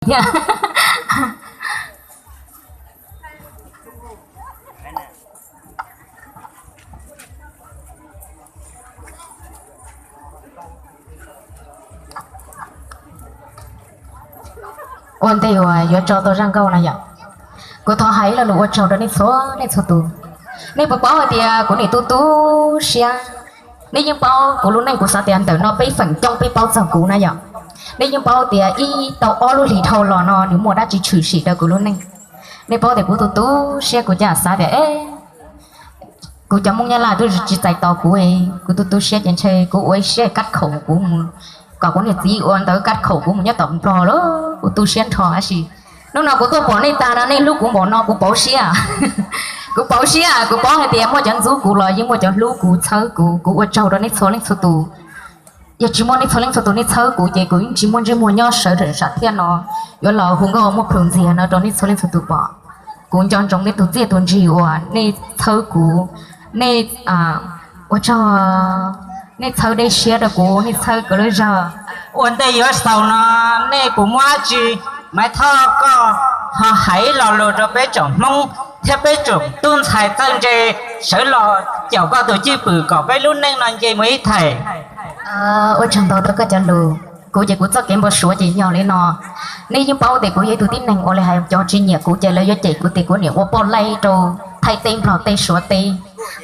thiab. Ua ntej uas yuav tso tau zaj nkauj no yom, kuv thov hais ib lo lus ua tsaug rau nej txhua leej txhua tus. Nej puas paub hais tias kuv nim tu tu siab? Nej yeej paub kuv lub neej, kuv xav tias ntawm no peb feem coob peb paub txog kuv na yom. Nej yeej paub tias ib tau ob lub hlis dhau los no nws muaj dab tsi tshwm sim rau kuv lub neej. Nej paub tias kuv tu tu siab, kuv cia xav tias kuv cov Hmoob Nyab Laj twb tsis txais tos kuv, kuv tu tu siab ces ntshe kuv ua ib siab kab khaum kuv mus, kom kuv niam txiv ua ntawv kab khaum kuv mus nyob tom Nplog lawm, kuv tu siab nrho tab sis hnub no kuv tuaj pom nej tag no nej hlub kuv npaum no kuv pauv siab. Kuv pauv siab, kuv paub hais tias muaj cov ntxub kuv los yeej muaj cov hlub kuv txhawb kuv, kuv ua tsaug rau nej txhua leej txhua tus. Yog tsis muaj nej txhua leej txhua tus nej txhawb kuv ces kuv yeej tsis muaj ntsej muag nyob sawv daws sam thiaj no yuav los hu nkauj muaj plhus ntxiag no rau nej txhua leej txhua tus pom. Kuv nco ntsoov nej tus txiaj tus ntsig uas nej txhawb kuv, nej ua tsaug, nej txhawb dej siab rau kuv, nej txhawb kuv lub zog. Ua ntej yuav xaus no, nej puas muaj dab tsi, Maiv Thoj koj ho hais ib lo lus rau peb tsoom Hmoob thiab peb tsoom tub ntxhais txawj ntse sawv los caum koj tus cwj pwm kom peb lub neej no nce mus ib thaim? Ua tsaug ntau rau koj cov lus. Kuv ces kuv txoj kev npau suav ces yog li no. Nej yeej paub tias kuv yog ib tug tib neeg uas li hais cov tsis nyiam kuv ces lawv yuav cem kuv tias kuv niam ua poj laib rau Thaib teb, Nplog teb, Suav teb.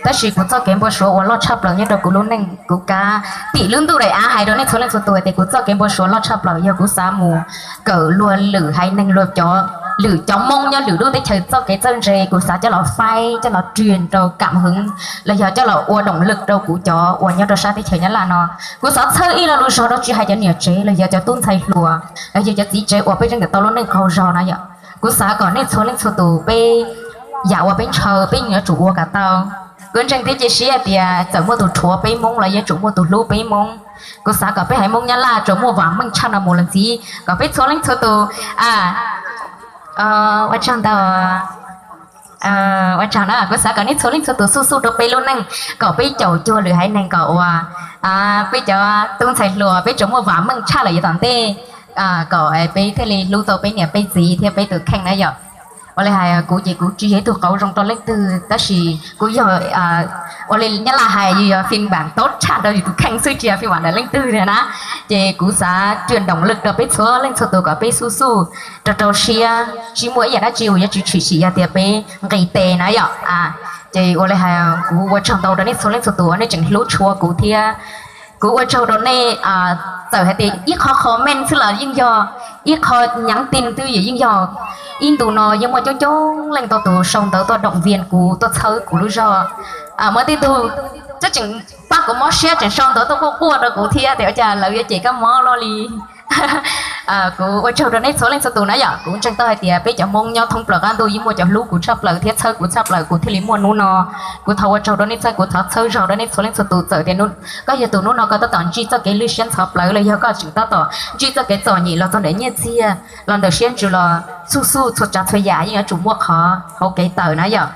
Tab sis kuv txoj kev npau suav uas loj tshaj plaws nyob rau kuv lub neej, kuv kav tim lub ntuj daim av hais rau nej txhua leej txhua tus tias kuv txoj kev npau suav loj tshaj plaws yog kuv xav mus kawm luag lwm haiv neeg, luag cov, lwm cov Hmoob nyob lwm lub teb chaws txoj kev txawj ntse, kuv xav coj los faib, coj los truyền rau cảm hứng los yog coj los ua động lực rau kuv cov uas nyob rau sab teb chaws Nyab Laj no. Kuv xav txhawb ib lo lus zog rau tsis hais cov niam tsev los yog cov tub ntxhais hluas los yog cov txiv tsev uas peb tseem tawm tau lub neej qaug zog na yom. Kuv xav kom nej txhua leej txhua tus peb yam uas peb ntshaw peb yuav tsum ua kom tau. Kuv ntseeg thiab cia siab tias txawm muaj tus rhuav peb Hmoob los yuav tsum muaj tus hlub peb Hmoob. Kuv xav kom peb haiv Hmoob Nyab Laj tsuas muaj vam meej tshaj no mus los ntxiv, kom peb txhua leej txhua tus, ua tsaug ntau, ua tsaug na, kuv xav kom nej txhua leej txhua tus xuj xuj rau peb lub neej, kom peb caum cuag lwm haiv neeg kom uas peb cov tub ntxhais hluas peb tsuas muaj vam meej tshaj lawm yav tom ntej, kom peb thiaj li hlub tau peb niam peb txiv thiab peb tus kheej na yom. Ua li hais kuv ces kuv tsis yog ib tug qauv zoo rau leej twg tab sis kuv yog, ua li Nyab Laj hais yus yog phiên bản tốt tshaj rau yus tus kheej xwb, tsis yog phiên bản ntawm leej twg na. Ces kuv xav truyền động lực rau peb txhua leej txhua tus kom peb xuj xuj rau rau siab, tsis muaj ib yam dab tsi uas yuav tsis tshwm sim yog tias peb nqis tes na yom. Ces ua li hais kuv ua tsaug ntau rau nej txhua leej txhua tus uas nej tseem hlub tshua kuv thiab. Kuv ua tsaug rau nej, txawm hais tias ib qho comment xwb los yeej yog, ib qho nhắn tin twb yeej yog. Ib ntu no yeej muaj coob coob leej ntau tus sau ntawv tuaj động viên kuv, tuaj txhawb kuv lub zog. Muaj tej tug twb tseem pab kuv mob siab tseem sau ntawv tuaj quaj quaj rau kuv thiab tias ua cas lawv yuav cem koj mob luaj li. Kuv ua tsaug rau nej txhua leej txhua tus na yom. Kuv ntseeg tau hais tias peb cov Hmoob nyob thoob plaws qab ntuj yeej muaj cov hlub kuv tshaj plaws thiab txhawb kuv tshaj plaws kuv thiaj li muaj hnub no. Kuv thov ua tsaug rau nej txhawb kuv, thov txhawb zog rau nej txhua leej txhua tus. Txawm tias koj yog tus hnub no koj tab tom ntsib txoj kev lwj siab ntxhov plawv los yog koj tseem tab tom ntsib txoj kev txom nyem los txog ntawm nyiaj txiag, los ntawm siab ntsws los xuj xuj, txhua tsav txhua yam yeej yuav tsum muaj qhov hauv kev tawm na yom.